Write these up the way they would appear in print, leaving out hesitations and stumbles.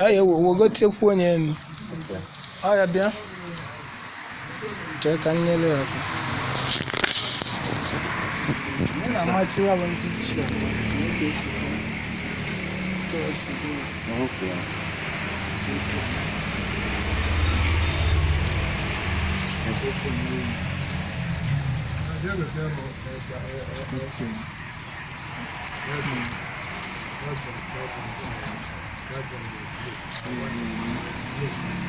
Ọ ya wegotekwu onye elu. Ọ ya bịa. Chee ka m nyere ya aka. Anyị na-amachi ya bụ ndị ichie ọtọ, na ka esi kwuo. Otu o si dị ya, si otu a. Si otu a mmiri. Otu a.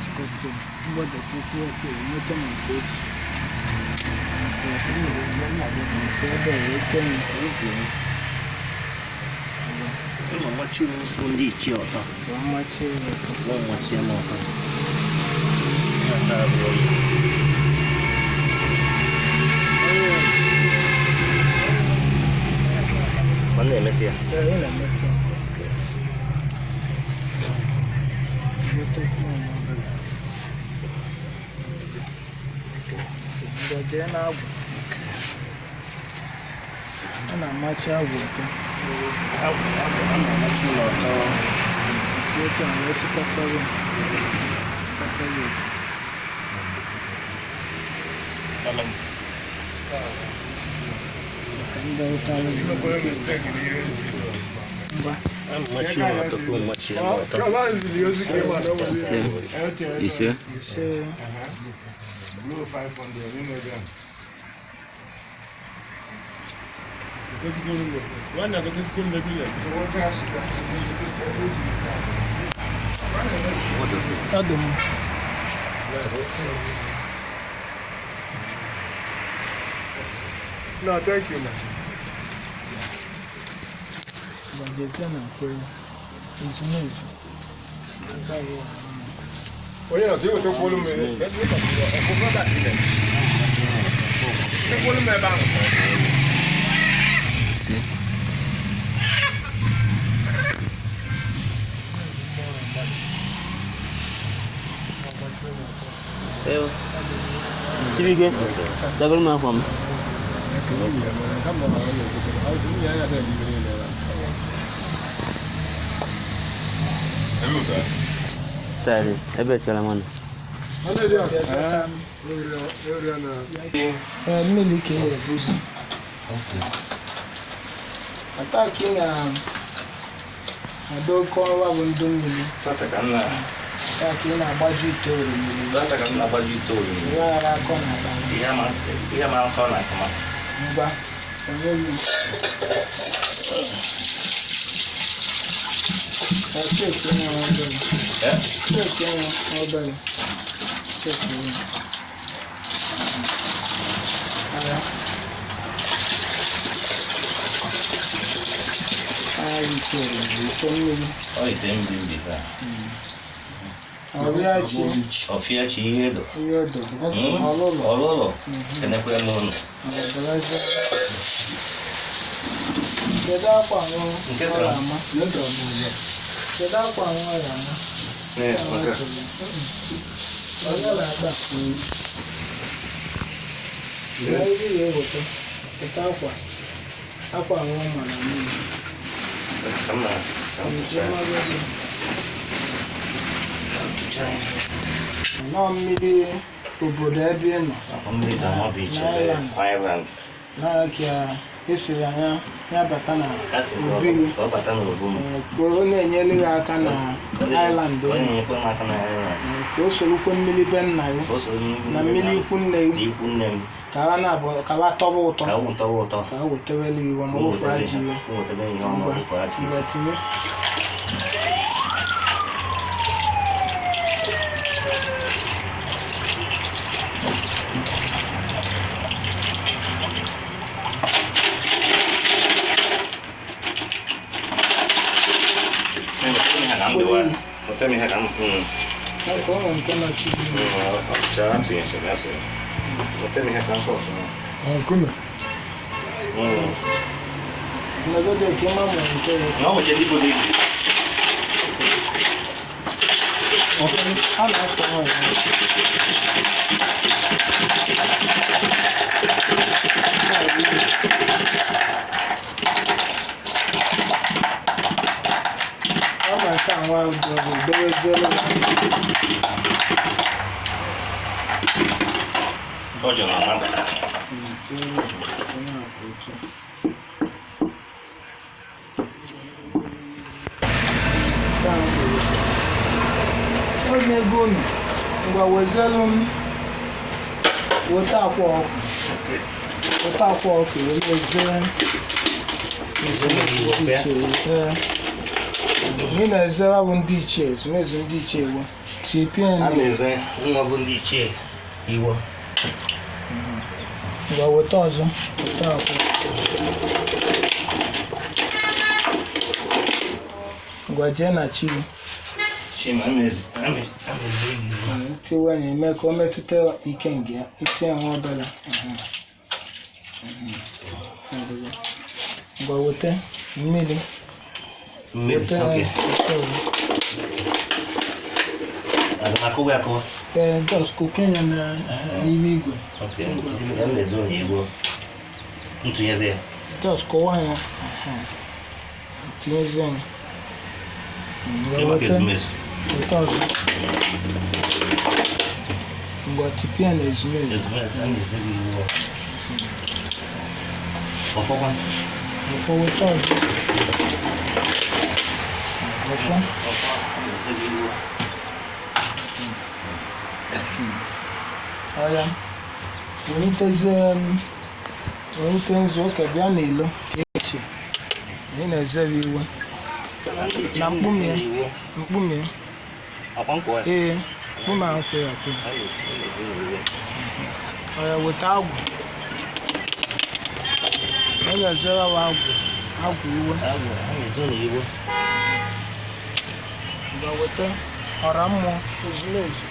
Chịkọta mgbadatakwu ọkụ enweta m nke otu. Si ebe a wee tee m. Ụlọ mmachi bụ ndị ichie ọtọ. Ka ọ machie ya ọtọ. Ụlọ mmachie m ọtọ. Ya taa bụ oyi. Ma m na-emetụ ya. Ee, ị na-emetụ ya. Nwetakwu m obere. Ngwa jee n'agwụ. A na-amachi agwụ ọtọ. Agwụ agwụ a na-amachi ụlọ ọtọ. Si otu a wee chịkọtara ya. Chịkọtara ya ọtọ. Daalụ m. Ka m dọwụtara gị. Ngwa. A na-amachi ụlọ ọtọ ka mmachi ya ọtọ. Ise. Ise. Ise. Blow 500, you know them. Ọ dị mma. No, thank you, man. Ngwa jezie na nke ezumezu. Agaghị ahụ mma. Onye na iweta kwolu m kwolu m ebe ahụ. Ise. Ise o. Chibuike, dagoro m akwa m. Sorry, ebe echela m ọnụ. Ee, mmiri ka e ebuzi. Ataki na ada oke ọnwa bụ ndụ mmiri. Tata ka m na Ya ka ị na-agbaju ite oriri. tata ka m na-agbaju ite oriri. Ihe ghara akọ na akpa. Ihe ama ihe ama nkọ na akụma. Ngwa, enweghị. Ee, shake nwa obere. Eh? Shake nwa obere. Shake nwa. Agha. Agha ite oriri, ite mmiri. Ọ ite mmiri dị taa. Ọrịachi Ọfịa chi ihe edo. ihe odo. Ọlụlụ. Ọlụlụ. Kenekwe m ụnụ. Ọdịrịza. Kedu akwa nwa Nke ọ tara. ga-ama? Kedu akwa nwa ọ ga-ama? Ee, nke a. Onye na-akpa? Bịa ebe ị ga-eweta. Weta akwa. Akwa nwa ma na mmiri. Ka m na ka m Nke tụchaa. mmadụ dị. Ka m tụchaa ya. Nọọ mmiri obodo ebe ị nọ. Akwa mmiri dị ama bụ iche Island. Island. Na ka esiri anya ya bata na Ka sị ka obi gị. ọ ka ọ bata n'obu m. Ee, ka ọ na-enyere gị aka na Ka ọ na- Island ka ọ ị nọ. na-enyekwa m aka na Island. Ee, ka o sorokwe mmiri be nna gị Ka o soro na mmiri ikwu nne na gị ikwu nne m. ka ha na-abụ ka ha tọba ụtọ Ka ọ tọwa ụtọ. ka ha wetewere iwe ma ofu ajọ iwe. M wetebe ihe ọma Ngwa, wepụ ajọ iwe. ngwa tinye. Wetebe ihe ka m dịwa. Wetebe ihe ka m Maka ụmụ nke nọchiri ihu. Chaa asụnye asụnye. Wetebe ihe ka m kọtụ. Nkume. Nọgide ka ịma ma nke ya. Na ọ nwere ndị bụ ibu. A na-akọ nwanyị. Ọ ma nke a nwa Nwa doweziere Ọjọ na anabata. Onye ego unu ngwa wezelu m weta akwa ọkụ, weta akwa ọkụ wee mezie. Ee, ị na-ezere bụ ndị ichie, ezumezu ndị ichie iwu tipien. A na-eze nwa bụ ndị ichie iwo. Ngwa weta ọzọ, weta akwa. Ngwa jee na chi gị. Chima, a na-eze gị iwo. Tiwe na-eme ka o metụta ike nke ya, itinye nwa obere. Ngwa weta mmiri. Mmiri, Weta. okay. Weta ọzọ. Aga m akụwa ya akụwa. Ee, just kokenye na n'ime igwe. Okay. A na-eze onye iwo. Ntụnyezi ya. Just kụwa ya, tinyezie ya. Ngwa Nke maka weta. ezumezu. Weta ọzọ. Ngwa tipịa na ezumezu. Ezumezu, a na-eze gị iwo. Ọfọkwa. Ọfọ, weta ọzọ, ọfọ. Ọfọ, a na-eze gị iwo. Ọya, welitezie m, welite nzu ụka bịa n'ilo echi. Anyị na-ezere iwe Na mkpume ya. Iwo. Mkpume. Akwa nkwa ya. Ee, mkpume ahụ ka ya akwụ. A na-eze gị iwo. Ọya, weta agwụ. Anyị na-ezere wa agwụ, agwụ iwe. Agwụ, a na-eze ụlọ iwo. Ngwa weta ọra mmụọ, ezumezu,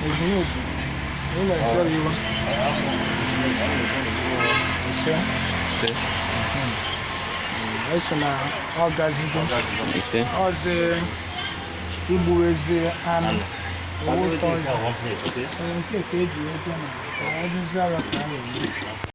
ezumezu. Anyị na-ezere iwe. Ise. Ise. Esi na ọ gazigo. Ise. Ọzọ igbuwezi anụ. Anụ. Owu tọ. One place, okay? Onye nke ka eji wee jee na ọ dịzi ara ka a na-eme.